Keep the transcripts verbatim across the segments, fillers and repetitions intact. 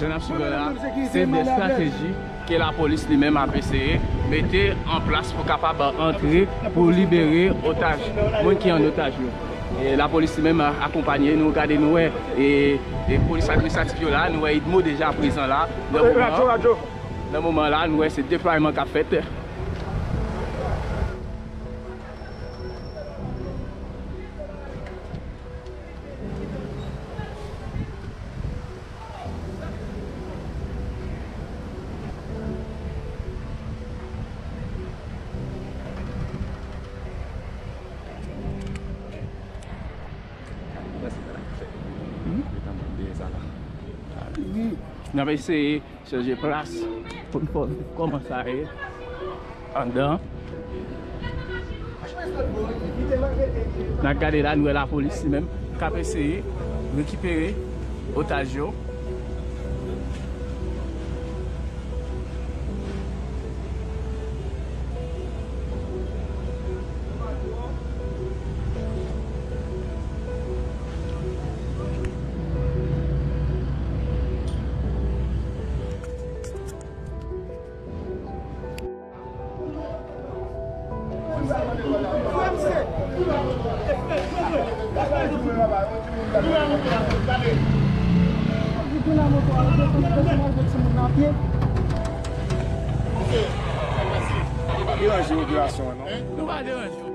Jan n ap swiv la, se de estrateji ke lapolis li menm ap eseye mete an plas pou kapab antre, pou libere otaj, moun ki an otaj yo. E lapolis li menm akonpanye nou, gade nou wè, e, e polis administratif yo la, nou wè idmo deja prezan la, nan moman, nan moman la, nou wè se deplwayman k ap fèt. N ap eseye chanje plas pou n fè w viv kòman sa ye anndan. N ap gade la, nou wè lapolis li menm k ap eseye rekipere otaj yo. Nou pa deranje operasyon an, non. Nou pa deranje operasyon.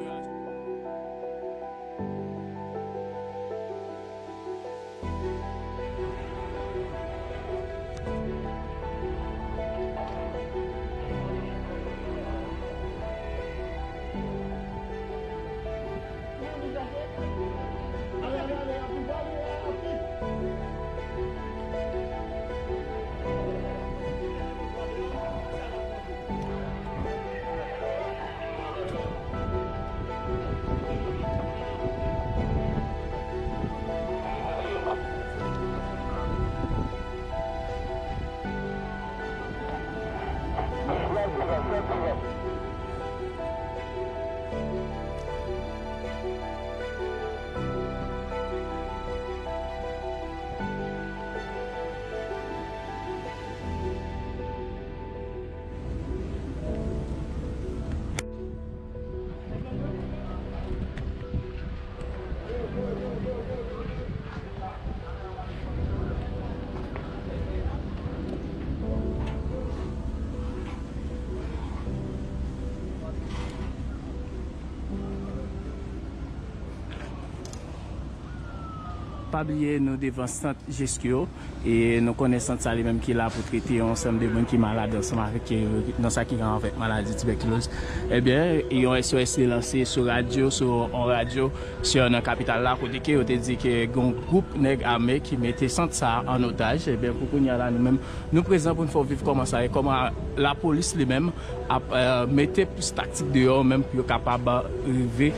Pa bliye, nou devan sant Jeskyo, e nou konnen sant sa li menm ki la pou trete yon ansanm de moun ki malad ansanm avèk, e, nan sa ki gen avèk maladi tibèkiloz. Ebyen, yon S O S te lanse sou radyo, sou yon radyo sou nan kapital la, kote ke yo te di ke gen yon gwoup nèg ame ki mete sant sa an otaj. Ebyen, pou kounye a la, nou menm, nou prezan pou n fè w viv kòman sa ye, kòman lapolis li menm ap, eh, mete plis taktik deyò menm pou yo kapab rive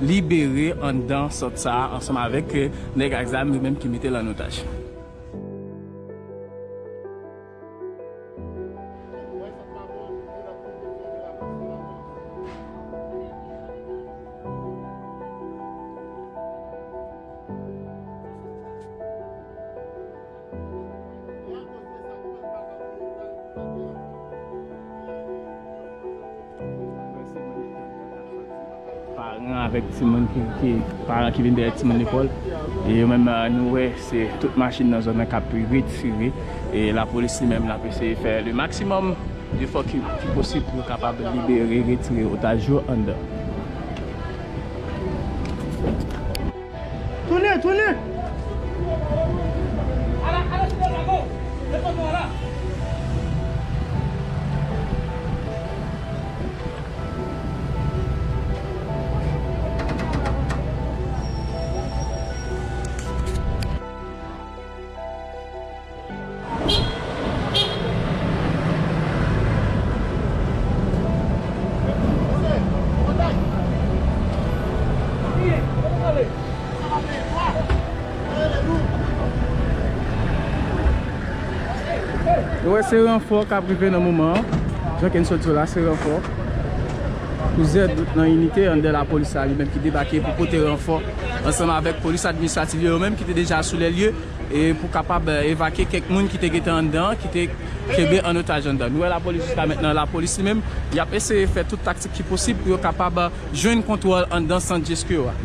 libere anndan sant sa a ansanm avèk, eh, nèg ak zam yo menm ki mete l an otaj. Paran avèk timoun ki, ki, paran ki vin dèyè timoun lekòl. E yo menm, eh, nou wè se tout machin nan zòn nan k ap retire. E lapolis li menm l ap eseye fè le maksimòm efò ki, ki posib pou yo kapab libere, retire otaj yo anndan. Tounen, tounen! Nou wè se ranfò k ap rive nan moman an. Jan ke n sot di w la, se ranfò. Plizyè gwoup nan inite anndan lapolis la li menm ki debake pou pote ranfò ansanm avèk polis administratif yo, yo menm ki te deja sou lè lye e pou kapab, eh, evakye kèk moun ki te gentan anndan an, ki te kenbe an otaj anndan. Nou wè lapolis jiska mentnan, lapolis li menm, y ap eseye fè tout taktik ki posib pou yo kapab, eh, jwenn kontwòl anndan sant Jesco a.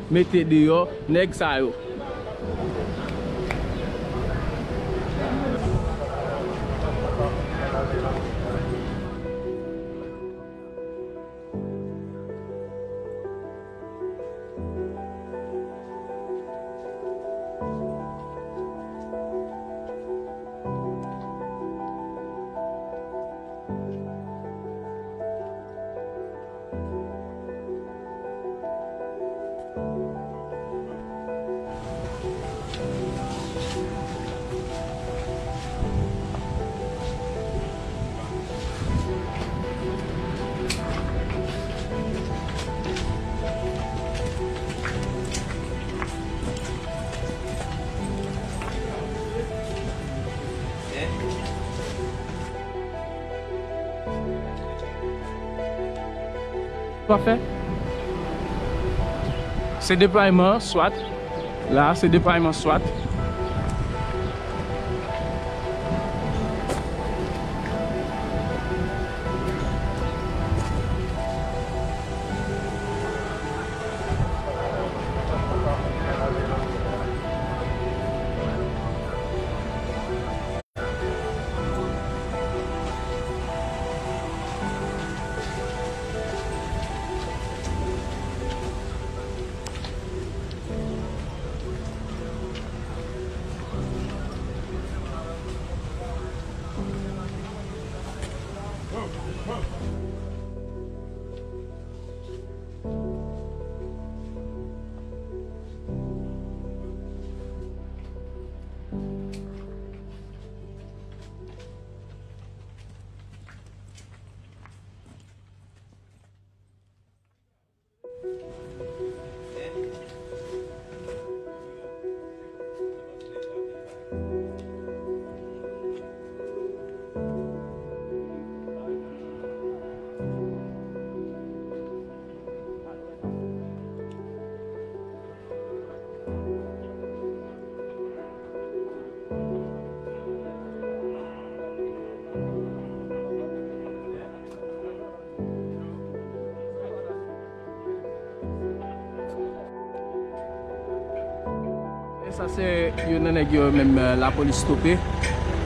Mete deyò nèg sa yo. Pafè. Se deplwayman swat. La, se deplwayman swat. Youn nan nèg yo menm, eh, lapolis stope.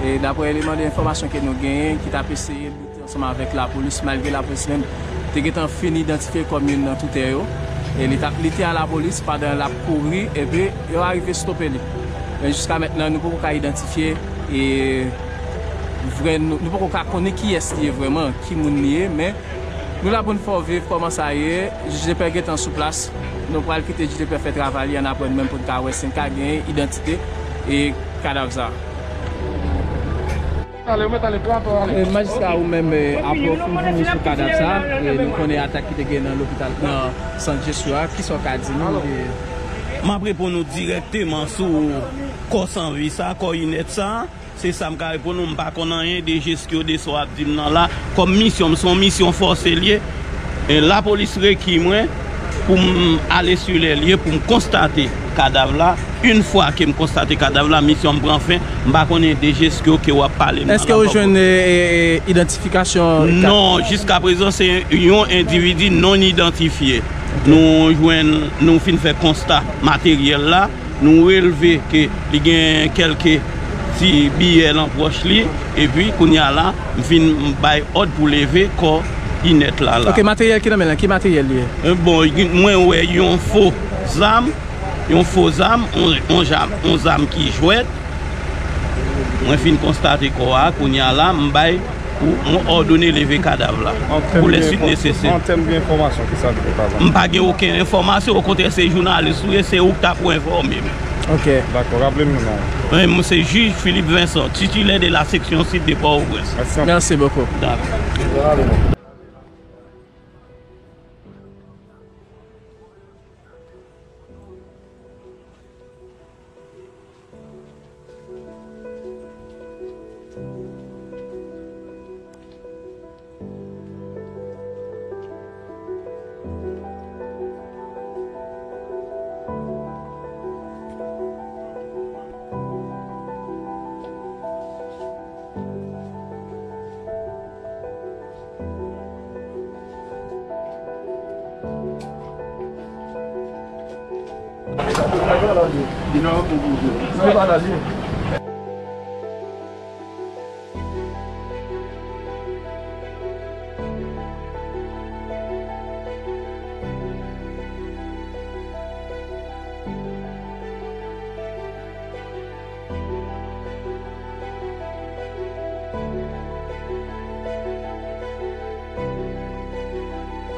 E daprè eleman de enfòmasyon ke nou genyen, ki t ap eseye lite ansanm avèk lapolis, malgre lapolis menm te gentan fin idantifye kòm youn nan toutè yo. E li t ap lite a lapolis pandan l ap kouri, epi yo arive stope li. Men jiska mentnan, nou poko ka idantifye, e, vrè, nou, nou poko ka konnen kiyès li ye vrèman, ki moun li ye, men nou la pou n fè w viv kòman sa ye. Jij de pè gentan sou plas. Nou pral kite jij de pè fè travay li, ann aprann menm pou n ka wè si n ka genyen idantite e kadav sa. Ale, ou mèt ale, pran pran ale. E, majistra, ou menm, e, apre w fin vini sou kadav sa, e, nou konnen atak ki te gen nan lopital, nan sant Jeswa, kisa w ka di nou de? M ap reponn ou dirèkteman sou kò san vi sa, kò Inèt sa. Se sa m ka reponn ou, m pa konn anyen de je sa w ap di m nan la. Kòm misyon m, se yon misyon fòse l ye. E lapolis rekri mwen pou m ale sur les lieux, pou m konstate kadav la. Yon fwa ke m konstate kadav la, misyon m pran fen. M pa konnen de je ke w ap pale m nan la. Èske w jwenn, e, e, e, idantifikasyon? Non, jiska prezan, se yon endividi non idantifye. Nou jwenn, nou fin fè konsta materyèl la. Nou relve ke li gen kèlke ti biyè nan pòch li, epi kounye a la, m fin bay òd pou leve kò Inèt la la. Ok, materyèl ki nan men l lan, ki materyèl li ye? E bon, mwen wè yon fo zam, yon fo zam, yon, yon zam, yon zam ki jwèt. Mwen fin konstate kò a, kounye a la, m bay pou mwen òdone leve kadav la pou lè suit nesesè. An tèm de enfòmasyon, kisa li te ka ban? M pa gen okenn enfòmasyon, okontrè, se jounalis ou ye, se ou k ta pou enfòme m. Ok. Dakò, raple m non w. Mwen, mwen se jij Philippe Vincent, titilè de la section sud de Port-au-Prince. Mèsi. Mèsi bokou. Dakò.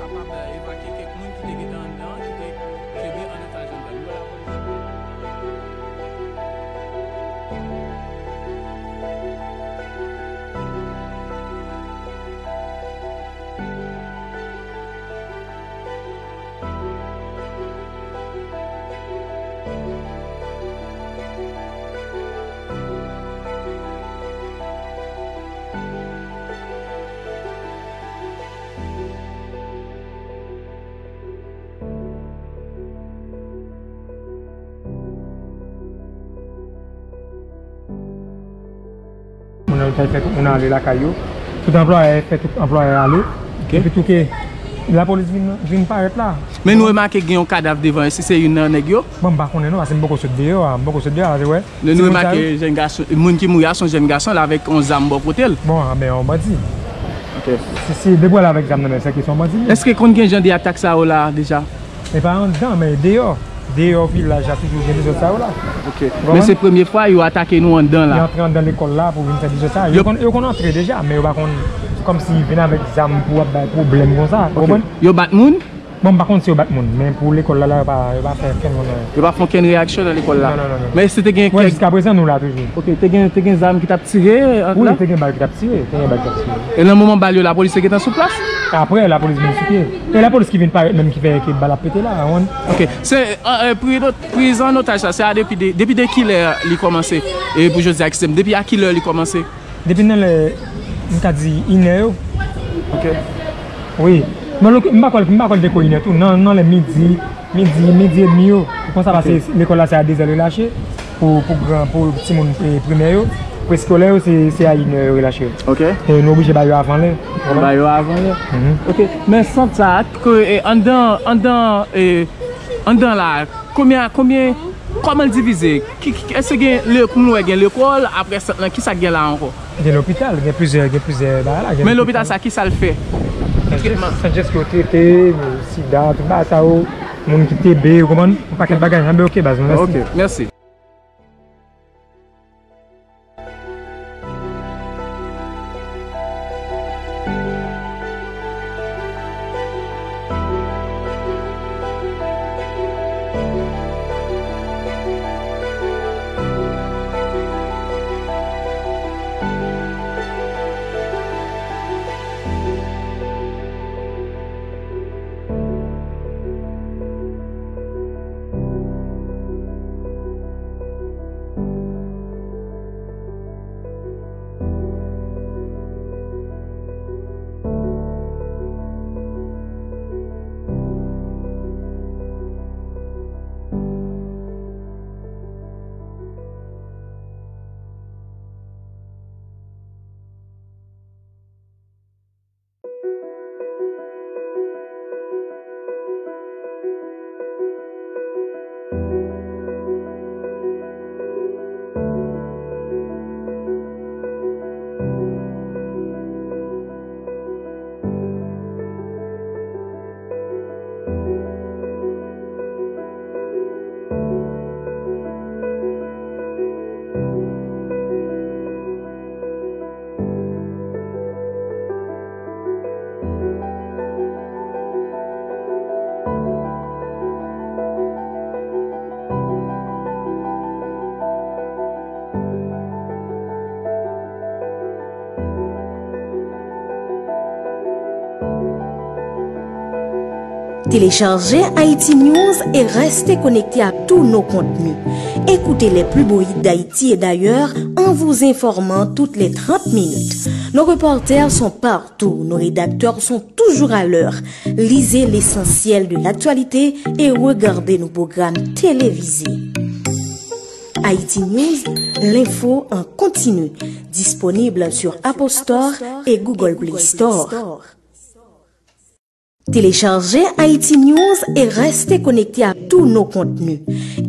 Kapab evakye kèk moun ki te gentan anndan, ki te kenbe an otaj anndan. Nou wè lapolis. Moun nan fè tout moun ale lakay yo. Tout anplwayè fè tout anplwayè ale. Ok. Epi tou ke lapolis vin, vin parèt la. Men nou remake gen yon kadav devan, èske se youn nan nèg yo? Bon, m pa konnen non, paske m poko sot deyò a, m poko sot deyò a, se wè. Nou, nou remake jèn gason, moun ki mouri a se yon jèn gason, l avèk yon zam bò kote l. Bon, anben, yon bandi. Ok. Si, si, depi w al avèk zam nan men, se ke se yon bandi li ye. Èske konn gen jan de atak sa yo la deja? E pa anndan, men deyò. Deyò vilaj la toujou gen dezòd sa yo la. Ok. Ou konprann? Men se premye fwa yo atake nou anndan la. Yo antre anndan lekòl la pou vin fè dezòd sa. Yo konn, yo konn antre deja, men yo pa konn kòmsi vin avèk zam pou ap bay pwoblèm konsa. Ou konprann? Yo bat moun? Bon, m pa konn si yo bat moun, men pou lekòl la, la, yo pa, yo pa fè okenn moun anyen. Yo pa fè okenn reyaksyon nan lekòl la? Non, non, non, non. Men èske te gen kèk... Mwen, jiska prezan, nou la toujou. Ok, te gen, te gen zam ki t ap tire ant la? Wi, te gen bal ki t ap tire, te gen bal ki t ap tire. E nan moman bal yo, lapolis te gentan sou plas? Apre, lapolis vin sou pye. E lapolis ki vin parèt menm ki fè ke bal ap pete la, ou konprann? Ok, se, eh, eh, pri, priz an otaj sa, se a depi de, depi de kilè li kòmanse? E pou jodi a ki se, depi a kilè li kòmanse? Depi nan lè, m ka di, inè yo. Ok. Wi. Nan lè, m pa kwè, m pa kwè l te ko inè tou. Nan, nan lè midi, midi, midi edmi yo. Konsa, paske lekòl la se a dezè yo relache. Pou, pou gran, pou timoun, eh, primè yo. Preskolè yo, se, se a inè yo relache yo. Ok. E nou oblije ba yo avan lè. Ba yo avan lè. Mhm. Ok. Men sant sa, ke, eh, anndan, anndan, eh, anndan la, konbyen, konbyen Kòman l divize? Ki, ki, èske gen le, moun wè gen lekòl, apre sant lan, ki sa k gen la ankò? Gen lopital, gen plizyè, gen plizyè bagay la. Men lopital sa, ki sa l fè? Trètman. Sant Jès ki yo trete, sida, tout bagay sa yo, moun ki T B, ou konprann? Yon pakèt bagay, anben, ok, baz, mèsi. Ok, mèsi. Téléchargez Haïti News et restez connectés à tous nos contenus. Écoutez les plus beaux hits d'Haïti et d'ailleurs en vous informant toutes les trente minutes. Nos reporters sont partout, nos rédacteurs sont toujours à l'heure. Lisez l'essentiel de l'actualité et regardez nos programmes télévisés. Haïti News, l'info en continu, disponible sur Apple Store et Google Play Store. Téléchargez Haïti News et restez connectés à tous nos contenus.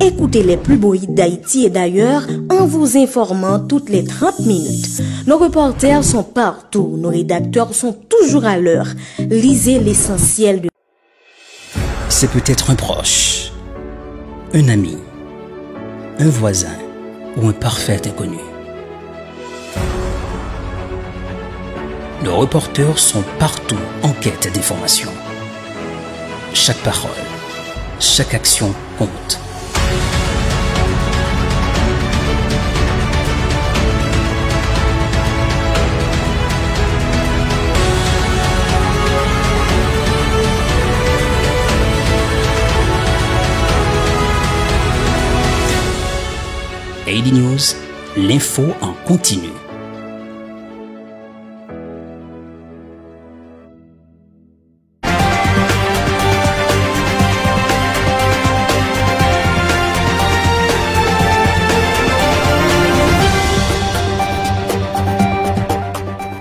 Écoutez les plus beaux hits d'Haïti et d'ailleurs en vous informant toutes les trente minutes. Nos reporters sont partout, nos rédacteurs sont toujours à l'heure. Lisez l'essentiel de C'est peut-être un proche, un ami, un voisin ou un parfait inconnu. Nos reporters sont partout en quête d'informations. Chaque parole, chaque action compte. A D News, l'info en continu.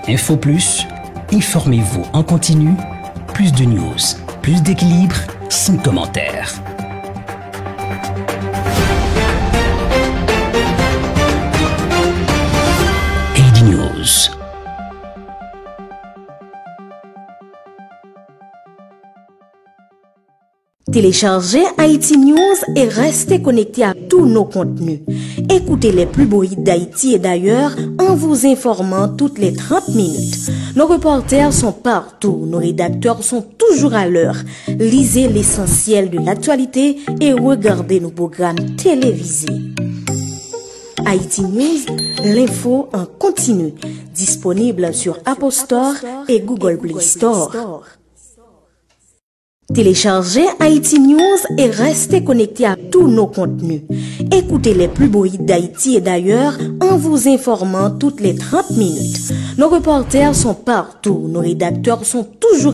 Info Plus, informez-vous en continu, plus de news, plus d'équilibre, sans commentaire. A D News. Téléchargez Haïti News et restez connectés à tous nos contenus. Écoutez les plus beaux hits d'Haïti et d'ailleurs en vous informant toutes les trente minutes. Nos reporters sont partout, nos rédacteurs sont toujours à l'heure. Lisez l'essentiel de l'actualité et regardez nos programmes télévisés. Haïti News, l'info en continu, disponible sur Apple Store et Google Play Store. Téléchargez Haïti News et restez connectés à tous nos contenus. Écoutez les plus beaux hits d'Haïti et d'ailleurs en vous informant toutes les trente minutes. Nos reporters sont partout, nos rédacteurs sont toujours